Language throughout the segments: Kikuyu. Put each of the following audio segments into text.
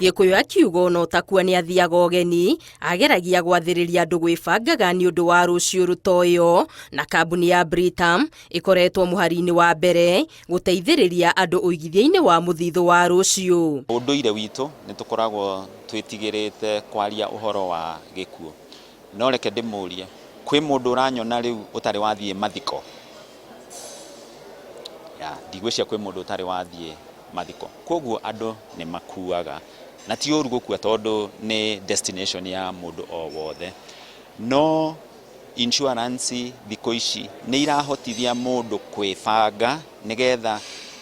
Gĩkũyũ akiuga ona ũtakua nĩ athiaga ũgeni, ageragia gwathĩrĩria andũ gwĩbangaga nĩ ũndũ wa rũciũ rũtoĩo, na kambuni ya Britam ĩkoretwo mũhari-inĩ wa mbere gũteithĩrĩria andũ ũigithia-inĩ wa mũthithũ wa rũciũ. Ũndũire witũ nĩ tũkoragwo twĩtigĩrĩte kwaria ũhoro wa gĩkuũ, no reke ndĩmũrie, kwĩ mũndũ ũranyona rĩu ũtarĩ wathiĩ mathiko? Ya, ndigwĩciria kwĩ mũndũ ũtarĩ wathiĩ mathiko. Koguo andũ nĩ makuaga, na ti ũru gũkua tondũ nĩ destination ya mũndũ o wothe. No insurance thikũ ici nĩ irahotithia mũndũ kwĩbanga nĩgetha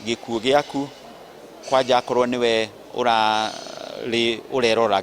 gĩkuũ gĩaku kwanja akorwo nĩwe ũrarĩ ũrerora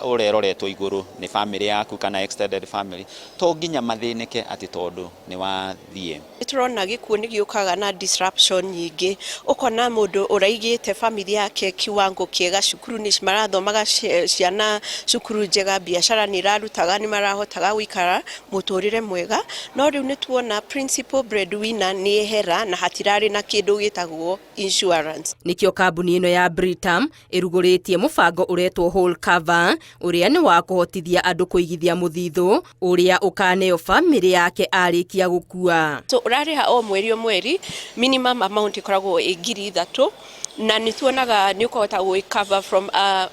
ũreroretwo igũrũ nĩ family yaku kana extended family, to nginya mathĩnĩke atĩ tondũ nĩ wathiĩ. Nĩ tũrona gĩkuũ nĩ gĩũkaga na disruption nyingĩ, ũkona mũndũ ũraigĩte family yake kiwango kĩega, cukuru nĩ marathomaga ciana cukuru njega, biacara nĩ irarutaga, nĩ marahotaga gũikara mũtũrĩre mwega, no rĩu nĩ tuona principal breadwinner nĩ ehera na hatirarĩ na kĩndũ gĩtagwo insurance. Nĩkĩo kambuni ĩno ya Britam ĩrugũrĩtie mũbango ũretwo Whole Cover, ũrĩa nĩ wa kũhotithia andũ kũigithia mũthithũ ũrĩa ũkaneo famĩlĩ yake arĩkia gũkua. So ũrarĩha o mweri o mweri, minimum amount ĩkoragwo ĩ 3000, na nĩ tuonaga nĩ ũkũhota gwĩ cover from a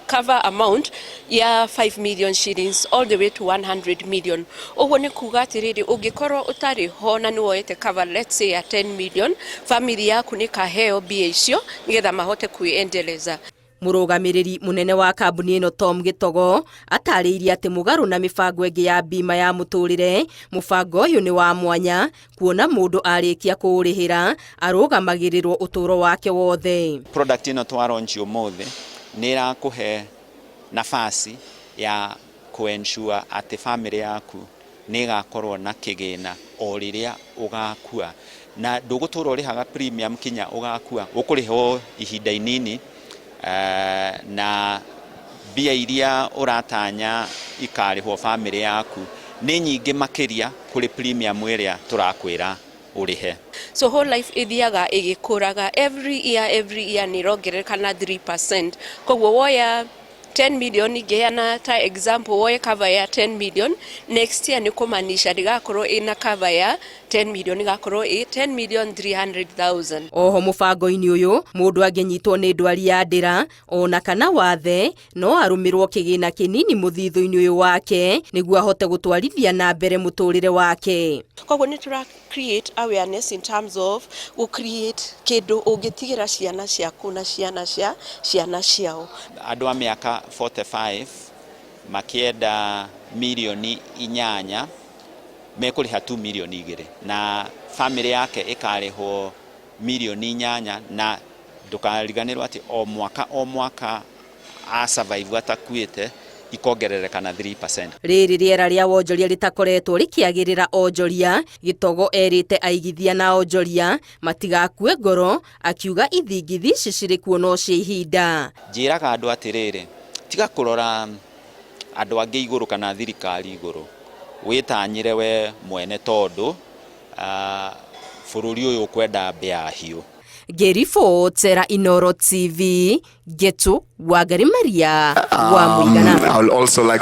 cover amount ya 5 million shillings all the way to 100 million. Ũguo nĩ kuga atĩrĩrĩ, ũngĩkorwo ũtarĩ ho na nĩ woete cover, let's say, ya 10 million, family yaku nĩ kaheo mbia icio nĩgetha mahote kwĩendeleza. Mũrũgamĩrĩri mũnene wa kambuni ĩno Tom Gĩtogo atarĩirie atĩ mũgarũ na mĩbango ĩngĩ ya bima ya mũtũrĩre, mũbango ũyũ nĩ wa mwanya kuona mũndũ arĩkia kũũrĩhĩra arũgamagĩrĩrwo ũtũũro wake wothe. Product ĩno twa launch ũmũthĩ nĩ ĩrakũhe nafasi ya kũ-ensure atĩ family yaku nĩ ĩgakorwo na kĩgĩna o rĩrĩa ũgakua, na ndũgũtũra ũrĩhaga premium kinya ũgakua, ũkũrĩha o ihinda inini, na mbia iria ũratanya ikarĩhwo family yaku nĩ nyingĩ makĩria kũrĩ premium ĩrĩa tũrakwĩra ũrĩhe. So whole life ĩthiaga ĩgĩkũraga every year, every year nĩ ĩrongerereka na 3%. Koguo woya 10 million, ngĩheana ta example, woye cover ya 10 million, next year nĩ kũmaanisha ndĩgakorwo ĩna cover ya 10 million, ĩgakorwo ĩ 10 million 300,000. Oho mũbango-inĩ ũyũ mũndũ angĩnyitwo nĩ ndwari ya ndĩra ona kana wathe no arũmĩrwo kĩgĩna kĩnini mũthithũ-inĩ ũyũ wake nĩguo ahote gũtwarithia na mbere mũtũrĩre wake. Koguo nĩ tũra create awareness in terms of gũ create kĩndũ ũngĩtigĩra ciana ciaku na ciana cia ciana ciao. Andũ a mĩaka 45 makĩenda mirioni 8 mekũrĩha tu mirioni 2, na family yake ĩkarĩhwo mirioni 8, na ndũkariganĩrwo atĩ o mwaka o mwaka a survive atakuĩte ikongerereka na 3%. Rĩrĩ rĩera rĩa wonjoria rĩtakoretwo rĩkĩagĩrĩra onjoria, Gĩtogo erĩte aigithia na onjoria matigakue ngoro, akiuga ithingithia ici cirĩ kuo no cia ihinda. Njĩraga andũ atĩrĩrĩ, tiga kũrora andũ angĩ igũrũ kana thirikari igũrũ, wĩtanyĩre we mwene tondũ bũrũri ũyũ ũkwenda mbĩa hiũ. Ngĩribotera Inooro TV, Ngetu Wangari Maria wa Mũigana. I'll also like